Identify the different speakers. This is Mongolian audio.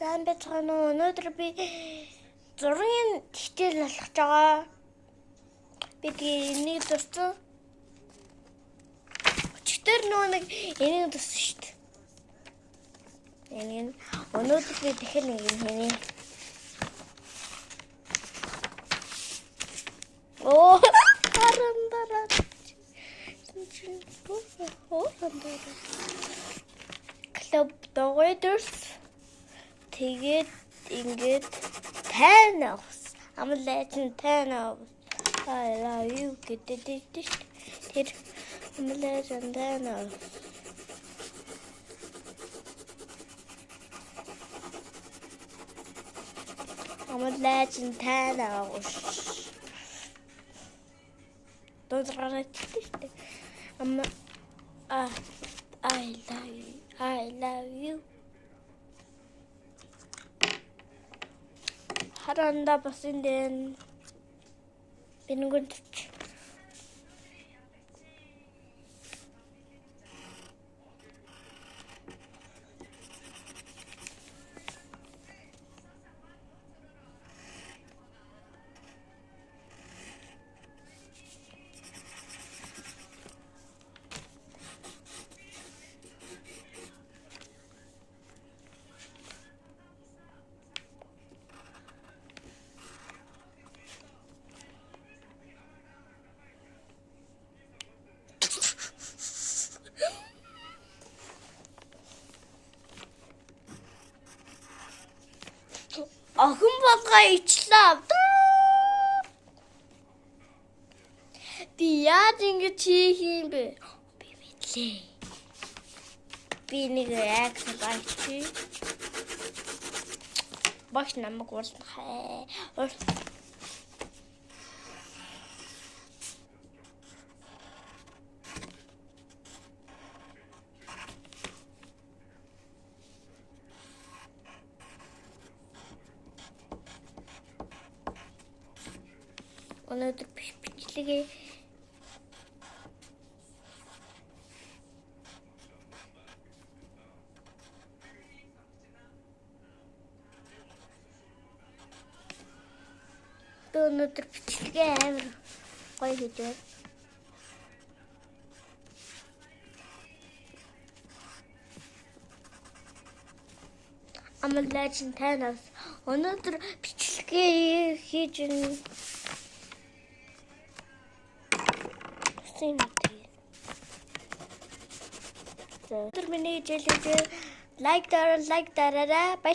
Speaker 1: Сайн байцгаана уу? Өнөөдөр би зургийн хичээл болгож байгаа. Би тэгээ энийг зурсан. Өчигдөр нөгөө нэг энийг зурсан шүү дээ. Энийг өнөөдөр би дахин нэг юм хийнэ. Оо, харандара. Клуб догойдорс. Тэгээд ингээд Thanos. I'm a legend Thanos. I love you гэдэг дээ шүү дээ. Тэр I'm a legend Thanos. I'm a legend Thanos. Дуугараад шүү дээ. I'm a, I love you. I love you. Харанда бас энд би нэгэн төрч. Охин болгоо ичлээ. Би яаж ингэж хийх юм бэ? Би мэдлээ. Би нэг акс багч. Багш намайг уулзах. Өнөөдөр биш бичлэгээ би өнөөдөр бичлэгээ амар гоё хийж байна. I'm a legend Thanos. Өнөөдөр бичлэгээ хийж байна. За өдөр миний хичээлүүд лайк дараа лайк дараарай. Баяр